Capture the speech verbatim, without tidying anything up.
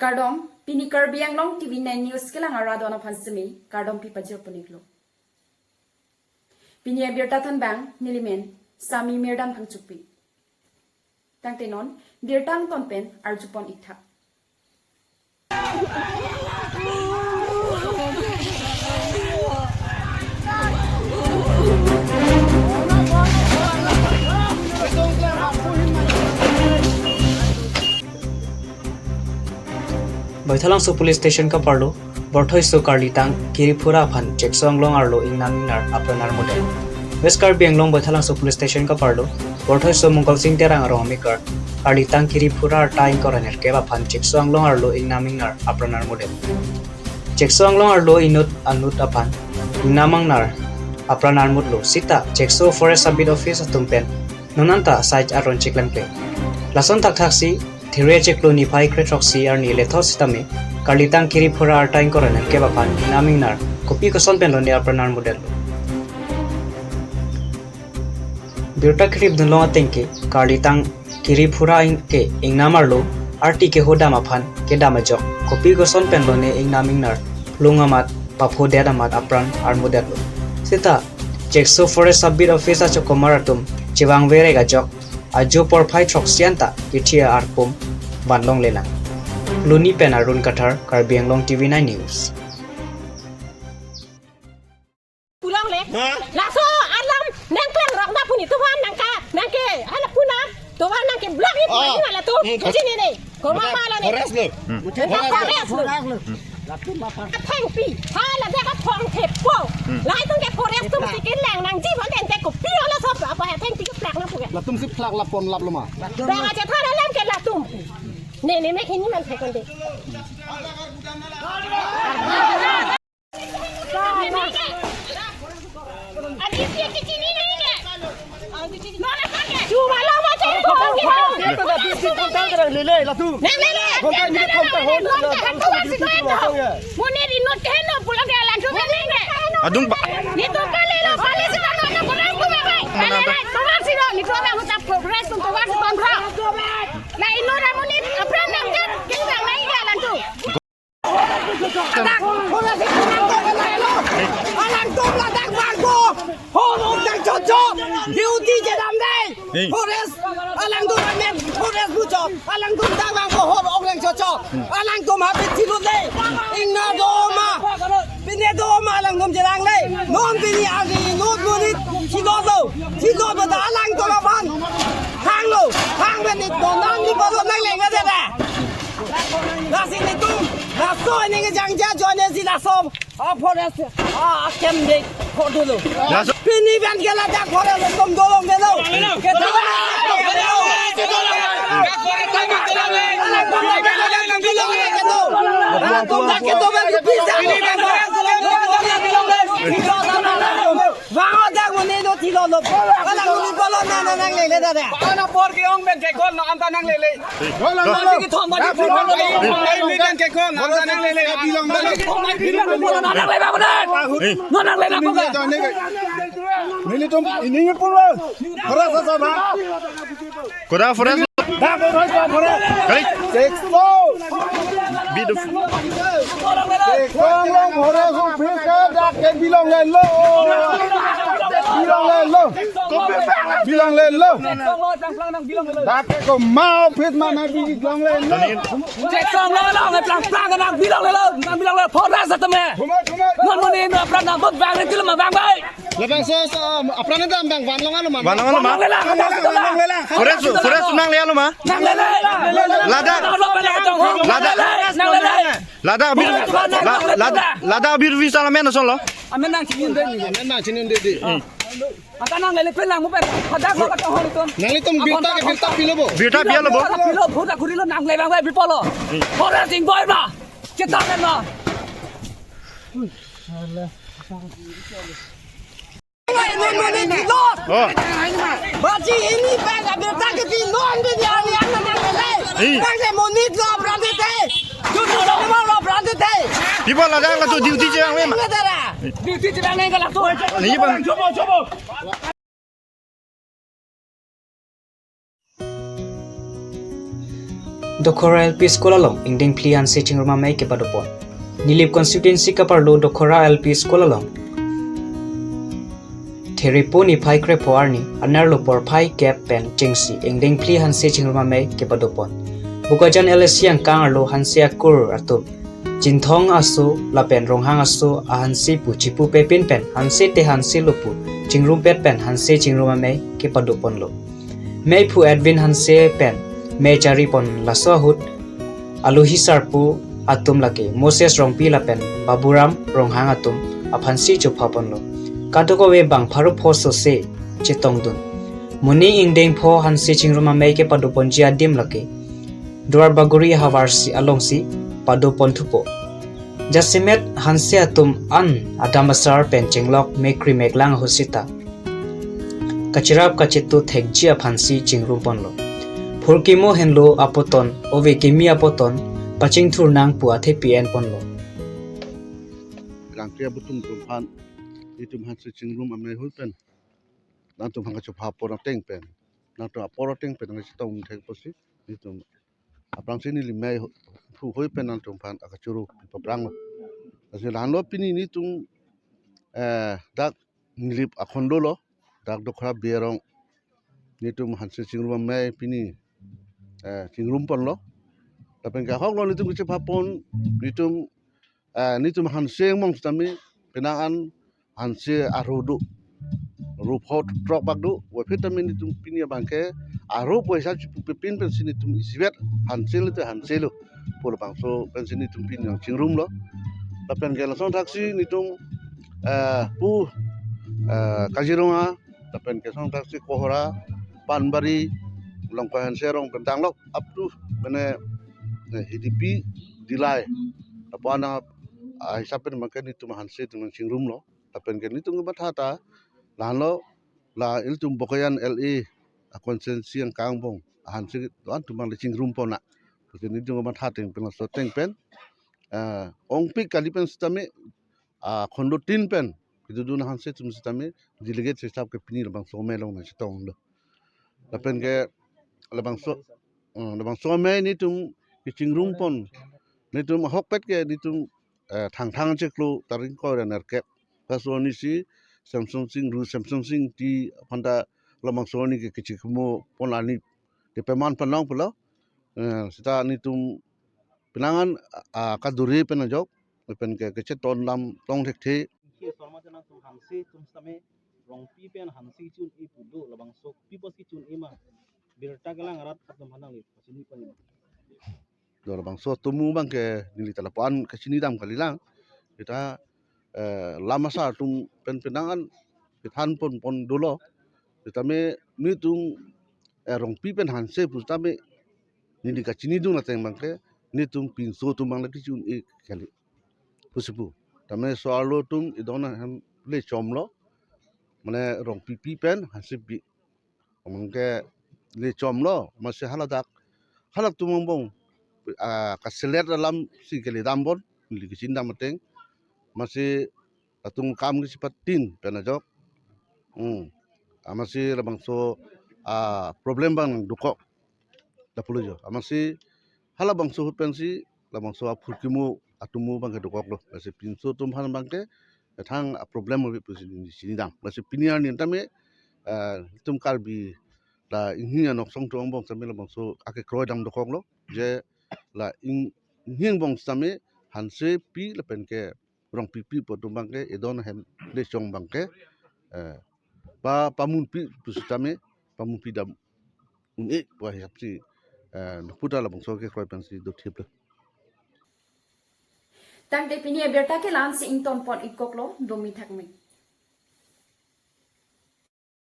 Kardom, pini Karbi Anglong T V nine News kelang arat atum aphan semi kardom pi pajir pon-iklo. Pini abirta thanbang nelimen Sami Mirdam Phangchopi. Tangte non birta angton pen arju pon-ik tha. Baithalangso Police Station kaparlo, Borthoiso Karlitang Kiriphura aphan Chekso Anglong arlo ingnam ingnar apran armudet. West Karbi Anglong Baithalangso Police Station kaparlo, Borthoiso Mongkolsing Terang arong amekar, Karlitang Kiriphura arta ingkoi ra nerkep aphan Chekso Anglong arlo ingnam ingnar apran armudet. Chekso Anglong arlo inut anut aphan ingnam ingnar apran armutlo, seta Chekso Forest Sub Beat Office atum pen non anta site aron chiklemkle. Lason thakthaksi Thirri achiklo niphai kre throksi arni lethot sitame Karlitang Kiriphura arta ingkoi ra nerkep aphan ingnam ingnar kopi koson pen lone apran armudetlo. Birta khripdunlong atengke Karlitang Kiriphura ing-, ke ingnam arlo arti kehodam aphan kedam ajok kopi koson pen lone ingnam ingnar lung amat paphodet amat apran armudetlo. Seta Chekso Forest Sub Beat Office achokomar atum chevangverek ajok ajo porphai throksi anta kethi arpum vanlonglelang. Luni pen Arun Kathar, Karbi Anglong T V nine News. Pulang le. Ha? Laso alam nangklang rok na puni tuhan nangka nangke ala puna tuhan nangke blok ni Ah. puni ala tu Hmm. kecil ini. Koma Betul. pala ni. Forest lo. Hmm. Nangka Forest forest lo. lo. Athengpi, hala dek athong thepo. Hmm. Lai tung ke forest tum si kelang nangji bon tente kopi hala sob apa athengpi keplak nangpu ke. Latum si plak lapon lap loma. Bang aja thara lam ke latum. Ne ne me khini man thekon de. Adi si kecil ini ke. Monit inut keheno pulang ke alantu ke neng ke. Adung ba- Nitu pale lo, pale si tano na kurang kuma kai. Pale lai, tovar si lo, nitu abang huta progress tum tovar si tonra. La inut amonit apran nang ke, kini bang nai ke alantu. Alantu ladak bangko. Hor hor dang chocho. Duty jedam dei. Hey. Forest. Alantu amen. Forest bucho. Alantu dak bangko hor hor dang chocho. Alantu ma pit thilut dei. Ingna doma. Pine doma alangtum jerang le. Non pini agi inut monit. Thilot lo. Thilot lo ta alangtum aphan. Hang lo. Hang benit donan ni balo nang leng aja da. Lasi nitum, laso ini ke jangja join si laso, ah, forest, ah, akem de, kodu lo. Laso- Pini ben ke ladak forest atum dolong de lo. Kedo. Kedo. Bang o dak muni do thilo lo. Ala muni bolo na na nang lele da da. Bang na por ke ong ben ke kol na anta nang lele. Bang na ki thom ba di thom ba. Ai mi ben ke kol na anta nang lele. Bilang ba. Bilang ba na nang lele ba na. No nang lele ko. Nelitum ini pun lo. Hara sa sa ba. Koda forest. Dak ko thoi ko forest. Kali. Chekso. Bidu. Chekso Anglong forest office ke dak ke bilong le lo. Bilong le lo. Bilong le lo. Dak ke ko ma office mana bilong le lo. Chekso Anglong Anglong plang plang nang bilong le lo. Nang bilong le forest atum he. Thumai, thumai. Non muni no apran nang bot bang ni til ma bang bai. Labangso, so, apran dam bang vanlong alo ma? Vanlong alo ma? Vanlong lela. Vanlong lela. Forest, forest nang le alo ma? Nang lela. Ladak. Ladak. Nang lela. Ladak abir, la-, ladak, ladak abir visa la men asonlo. Amen nang chinin de. Amen nang chinin de de. Ata nang lele pelang mo pen. Hadak mo katong hon itum. Nanglitum birta ke birta pilo bo. Birta pilo bo. Pilo, birta kurilo nang le bang bai bipolo. Forest ingboi ma. Kita kan ma. Oh. Baji ini bang abirta ke di non di di ani ani nang lele. Bang le monit lo apran te. Duty lo ma lo apran te. People ladak laso duty chevang le ma. Duty chevang le ka laso. Ni bang. Chobo chobo. Dokhora L P School along ingdeng phli hanse chingrum amei kepadopon. Nilip constituency kaparlo Dokhora L P School along Theripo niphai krepho arni anerlo porphai kep pen chengsi ingdeng phli hanse chingrum amei kepadopon. Bokajan L A C angkang arlo hanse akur atum Chinthong aso lapen Ronghang aso ahanse pu chipu pepin pen hanse te hanse lo pu chingrumpet pen hanse chingrum amei kepadoponlo. Meiphu Edwin Hanse pen mei charipon laso ahut alohi sarpo atum lake Moses Rongpi lapen Baburam Ronghang atum aphansi chophaponlo. Kadokave bang pharo pho sose chetongdun. Moning ingdeng pho hanse chingrum amei kepadoponji adim lake Duar Bagori havarsi alongsi padoponthupo. Jasemet hanse atum an adam asar pen chenglok mekri meklang ahut sita kachirap kachitu thekji aphansi chingrum ponlo. Phurkimo henlo apoton, ove kimi apoton, pachingthur nang pu athepi enponlo. Rangke abutum tumphan, itum hanse chingrum amei hui pen. Nangtum aphan kachopha apor ateng pen. Nangtum apor ateng pen nangchetong thek posi. Itum aphrangsi neli mei hu-, phu hui pen nangtum aphan akachuru paprang. Lasi lahenlo pini nitum, eh, dak Nilip akhondo lo, dak Dokhora Berong. Nitum hanse chingrum amei pini, eh, chingrum ponlo. Lapen ke ahok lo nitum kachepha pon, nitum, eh, nitum hanse mong sitame penang an hanse arhu do. Rup ho trok bak do, waphi tame nitum pini abangke arhu poisa chipu pepin pensi nitum isivet hanse lo te hanse lo. Pu labangso pensi nitum pini nangchingrum lo. Lapen ke lason thaksi nitum, eh, pu, eh, Kaziranga, lapen ke lason thaksi Kohora, Panbari, Longkoi hanse arong pen danglok up to mane, eh, Hidipi, Dillai. Lapu-an a, ah, hisap pen abangke nitum hanse atum nangchingrum lo. Lapen ke nitum kematha ta lahenlo, la ilitum Bokajan L A a constituency angkang angbong ahanse do-an atum abang le chingrum pon na. Lasi nitum kematha ateng pen laso ateng pen, eh, ongpik kali pen sitame, ah, akhondo tin pen kedodun ahanse atum sitame delegate hisap ke pini labangso amei along nangchetonglo. Lapen ke labangso, eh, labangso amei nitum kechingrum pon, nitum ahokpet ke nitum, eh, Thangthang chiklo tarik ingkoi ra nerkep. Laso arnisi Semsonsing, Ru Semsonsing Ingti aphanta labangso arni ke kechikimo pon arni kepaman panong pulo. Eh, sita nitum penang an, ah, kaduri pen ajok, pen ke kachetong dam tong thekthe. Ke sorma jana atum hanse atum sitame Rongpi pen hanse chun-e pu do, labangso pi apotsi chun-e ma? Birta kelang arat atum aphan nangli pachini pon ma? Do labangso atum abangke neli ta lapu-an kachini dam kalilang. Kita, eh, lam asar atum pen penang an kethan pon pon dolo. Sitame nitum, eh, Rongpi pen hanse pu sitame neli kachinidun ateng abangke nitum pinso atum abang le kechun-e kali pusi pu. Tame so-arlo atum idon ahem le chomlo. Mane Rongpipi pen hansepi. Abangke le chomlo, amatsi haladak, halatum angbong, ah, kaselet alamsi kele dam pon, neli kachini dam ateng. Amatsi latum kam kachepathin pen ajok. Hmm. Amatsi labangso, ah, problem abang dokok. Lapulo jo. Amatsi halabangso ahut pensi labangso aphurkimo atumo abangke dokoklo. Lasi pinso atum aphan abangke ethang a-problem ave pusi neli chini dam. Lasi pini arni tame, eh, itum Karbi la inghing anoksong atum angbong tame labangso akekroi dam dokoklo. Je la ing-, inghing angbong tame hansepi lapen ke Rongpipi pu atum abangke idon ahem le chom abangke, eh, pa, pamunpi pu sitame pamunpi dam un-e pu ahisapsi, eh, puta labangso akekroi pensi dothiplo. Tangte pini abirta ke la-ansi ingtonpon-ikoklo, domi thakmi.